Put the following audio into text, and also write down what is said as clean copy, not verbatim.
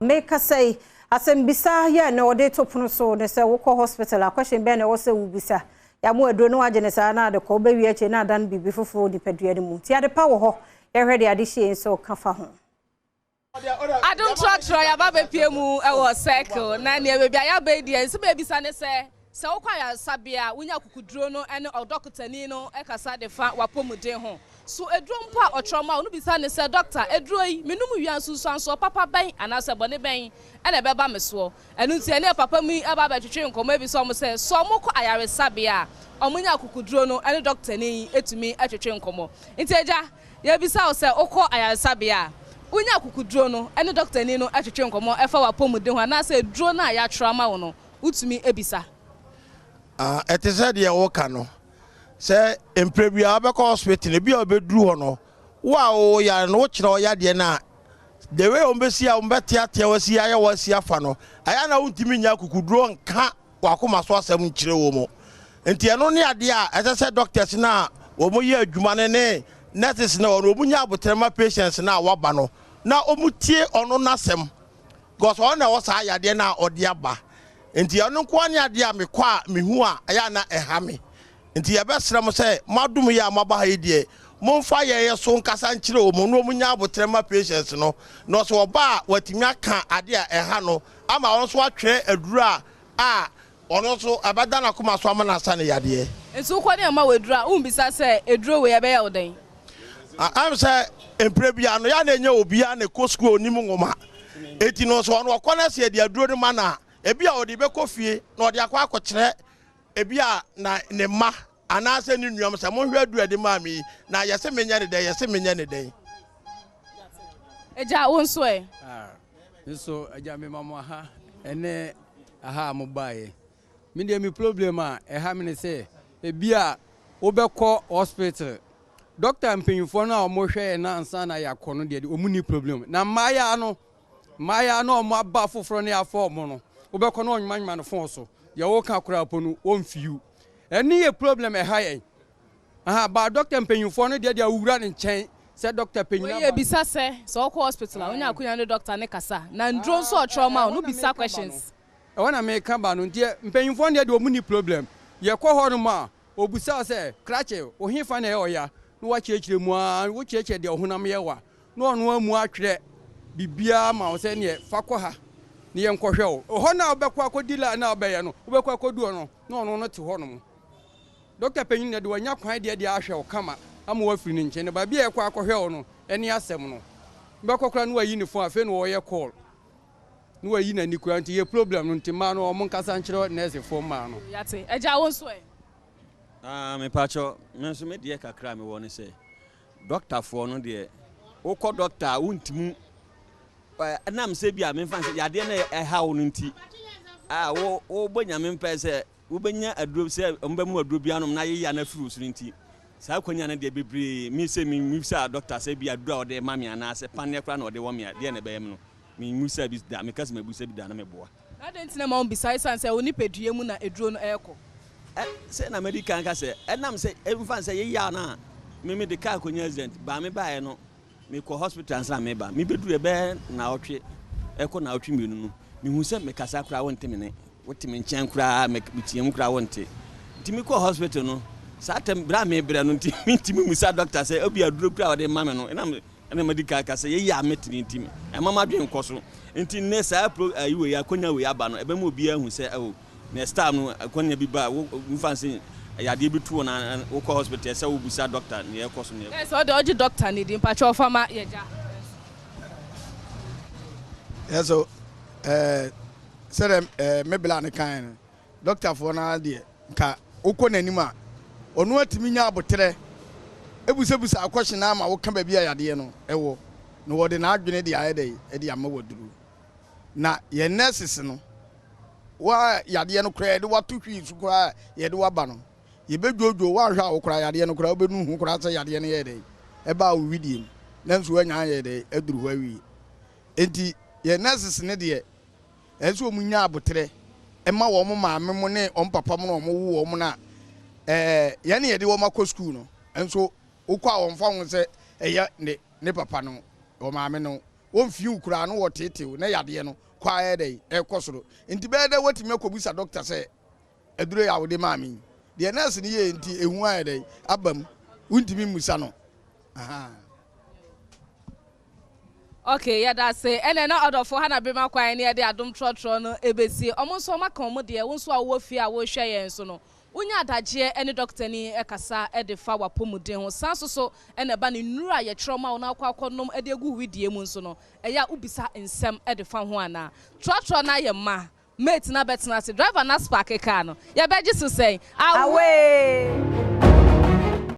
Mekasa yi, asɛmbisa yɛ na ɔde to pono so ne sɛ wokɔ hospital a, question bɛn na ɛwɔ sɛ wobisa? Yɛamo aduro no, wagye ne saa na ade kɔ, wobɛwie akyi na adan biribi foforɔ nipadua no mu. Nti ade pa wɔ hɔ, yɛhwɛ de ade hyɛ nso ka fa ho. Adom trɔtrɔ yɛaba bɛpie mu ɛwɔ Circle na nea baabi a yɛaba yi deɛ, nsɛm a ebisa ne sɛ, sɛ wokɔ ayaresabea a, wonya kukuduro no ne ɔdɔkotani no kasa de fa w'apɔmuden ho. So eduro mpo a ɔtwerɛ ma wo no, bisa ne sɛ, "Dɔkta, eduro yi menom wie a, nsunsuansoɔ papa bɛn anaasɛ bɔne bɛn ɛna ɛbɛba me soɔ?" Ɛno nti ɛne papa mu yi ɛba abɛtwetwe nkɔmmɔ ebi sɛ ɔmo sɛ ɔmo kɔ ayaresabea a, ɔmo nya kukuduro no ne dɔktani yi etumi ɛtwetwe nkɔmmɔ. Nti agya, yɛbisa wo sɛ, wokɔ ayaresabea a, wonya akukuduro no ne dɔktani no atwetwe nkɔmmɔ ɛfa w'apɔmuden ho, anaasɛ eduro no a yɛatwerɛ ama wo no, wotumi ebisa? Ɛte sɛ deɛ woka no sɛ mprɛ biara wobɛkɔ hospital, ebi a wobɛduru hɔ no, wo a woyare no, wokyerɛ ɔyadeɛ no a, the way wɔn bɛsi a wɔbɛteatea wasi ayɛ wasi afa no, ɛyɛ na wontumi nya akukuduro nka wakoma so asɛm nkyerɛ wɔ mu. Nti ɛno ne adeɛ a ɛsɛ sɛ doctors no a wɔn yɛ adwuma no ne nurses no, wɔn wɔn nya abotire ma patients no a waba no na wɔn tie ɔno n'asɛm, because ɔno na ɛwɔ saa yadeɛ no a ɔde aba. Nti ɛno nko ara ne adeɛ a mekɔ a mehu a ɛyɛ ana ɛha me. Nti yɛbɛsrɛ mo sɛ moadom yi a moaba ha yi deɛ, momfa yɛyɛ so nkasa nkyerɛ wɔ mu na wɔn nya abotire ma patients no, na ɔsɛ ɔba a, watumi aka adeɛ a ɛha no ama ɔno nso atwerɛ aduro a ɔno nso ɛbɛda n'akoma so ama n'asa ne yadeɛ. Nti wokɔ ne ɛma wɔ eduro a, wombisa sɛ eduro wei ɛbɛyɛ wo dɛn? Am sɛ mprɛ bia no yɛ na ɛnyɛ obiara na ɛkɔ sukuu onim nwoma. Eti no nso ɔno ɔkɔ no sɛ yɛde aduro no ma no a, ebi a ɔde bɛkɔ fie na ɔde akɔ akɔkyerɛ ebi a na ne mma anaasɛ ne nuam sɛ, "Monhwɛ aduro a ɛde maa me yi, na yɛsɛ menyɛ ne dɛn, yɛsɛ menyɛ ne dɛn?" Agya, wo nso ɛ? Ah, nso agya, mema mo aha ɛne aha a mobaeɛ. Me deɛ, me problem a ɛha me ne sɛ ebi a wobɛkɔ hospital, doctor mpanyinfoɔ no a wɔhwɛ yɛn na ansa na yɛakɔ no deɛ, wɔn ni problem, na mmaayewa no wɔn aba foforɔ ne afɔ wɔn no, wobɛkɔ no, ɔnwoma no phone so deɛ wɔka koraa po no, wɔmfiw. Ɛne yɛ problem ɛha yɛn aha ba. Doctor mpanyinfoɔ no deɛ awura ne nkyɛn sɛ doctor panyin Wei yɛ bisa sɛ wokɔ hospital a, wonya akonya ne doctor ne kasa, na nduro nso ɔtwerɛ ma wo no, bisa questions. Ɛwɔ na meka ba no. Nti mpanyinfoɔ no deɛ, wɔn ni problem. Yɛkɔ hɔ nom a, obusa sɛ, "Krakye, ohe fa na ɛyɛ ɔya?" Na wakyerɛkyerɛ mu a, wokyerɛkyerɛ deɛ ɔhonam yɛ wa, na ɔno amu atwerɛ biribiara ma wo sɛ neɛ fa kɔ ha ne yɛnkɔhwɛ wo hɔ no a wobɛkɔ akɔdi la na wobɛyɛ no, wobɛkɔ akɔdu hɔ no na ɔno no te hɔ nom. Dɔkta panyin no de wanya kwan deɛ ahwɛ wo kama ama wafiri ne nkyɛn, na baabi a yɛkɔ akɔhwɛ wo no, ɛne asɛm no wobɛkɔ koraa na wayi ne phone, afei na wɔyɛ call na wayi n'ani koraa. Nti yɛ problem no, nti mmaa no, ɔmo nkasa nkyerɛ nɛɛsefoɔ mmaa no. Yate. Agya, wo nso ɛ? Ah, mepakyɛ, me nso me deɛ kakra a mewɔ ne sɛ dɔktafoɔ no deɛ, wokɔ dɔkta a, wontumi ɛnam sɛ bi a memfa sɛ yadeɛ no ɛha wo no nti a wo wobɔ Nyame mpɛ sɛ wobɛnya aduro sɛ ɔmbɛmu aduro bi anom na yeya no afiri wo so no. Nti saa kwanya no deɛ, bebree mi sɛ memmusa dɔkta sɛ bi aduro a ɔde ma me anaasɛ paneɛ koraa na ɔde wɔ me a, deɛ na ɛbɛyɛ me no, memmusa bi da. Meka sɛ mabusa bi da na meboa. Na adɛn nti na ma wombisa, ɛsiane sɛ wo nipadua mu na eduro no ɛrekɔ? Sɛ na madi kan ka sɛ ɛnam sɛ ɛmfa sɛ yeya no a, me mede kaa kɔnya accident baa, me baeɛ no, mekɔ hospital ansa na meba. Mebɛduru ɛbɛyɛ naawɔtwe ɛkɔ naawɔtwe 2 no, mehu sɛ mekasa koraa wonte me ne wote me nkyɛn koraa, metia mu koraa wonte. Nti mekɔ hospital no saa tɛm berɛ a mebrɛ no, nti mentimi musa doctor sɛ obi aduro koraa a ɔde ma me no. Ɛnam ɛna madi kan ka sɛ yɛyɛ a metene nti ɛma madwen nkɔ so. Nti nnɛ saa pro ayi wei, akɔnya wei aba no, ɛbɛma obiara hu sɛ ɛwɔ next time no, akɔnya bi ba a, wo mfa sɛ yadeɛ bi to wo na wokɔ hospital sɛ wobusa doctor neɛ ɛkɔ so neɛ. Ɛ sɛ ɔde ɔgye doctor ne di mpakyɛ, ɔfa ma yɛgya. Yɛ so sɛdeɛ me bla ne kan no, dɔktafoɔ no ara deɛ, nka wokɔ n'anim a, ɔno atumi nya abotrɛ ebusabusa akɔhye no ama woka baabi a yadeɛ no ɛwɔ, na wɔde n'adwene de ayɛ dɛ ɛde ama waduru. Na yɛn nurses no, wa yadeɛ no koraa yɛde wato hwii so koraa, yɛde waba no, yɛbɛdwodwo woahwɛ a, wo koraa yadeɛ no koraa wobɛnu ho koraa sɛ yadeɛ no yɛ dɛ ɛbaa wo widie mu, nanso woanya yɛ dɛ aduru hɔ awie. Enti yɛn nurses ne deɛ, ɛsɛ sɛ wɔn nya abotrɛ ɛma wɔn maame mo ne wɔn papa mo na wɔn wo wɔn na yɛn ne yɛde wɔn akɔ sukuu no nso. Wokɔ a, wɔn fa ho sɛ ɛyɛ ne papa no, wɔn maame no. Wɔmfii wo koraa na wɔteetee wo na yadeɛ no kɔ ara yɛ dɛn? Ɛrekɔ soro. Nti bɛyɛ dɛ woatumi akɔbisa dɔkta sɛ aduro yi a wode maa me yi, deɛ nɛɛse no yɛeɛ nti ehu ayɛ dɛn aba mu? Wontumi mmisa no. Ahaa. Ok yɛda ase ɛnɛ na ɔdɔfo ha na bema kwan ne yɛde adom trɔtrɔ no ɛbɛsi ɔmo nso ɔmo aka ɔmo deɛ wo nso a wowɔ fie a worehwɛ yɛn nso no wonya adagyeɛ ne dɔktani kasa de fa w'apɔmuden ho san nso so na ɛba ne nnuro a yɛtwerɛ ma wo na wokɔ akɔ nom de agu wo wedeɛ mu nso no ɛyɛ a wobisa nsɛm de fa ho anaa trɔtrɔ no ayɛ ma mate no abɛtena ase driver no asparke car no yɛbɛgye so sɛn away. Away.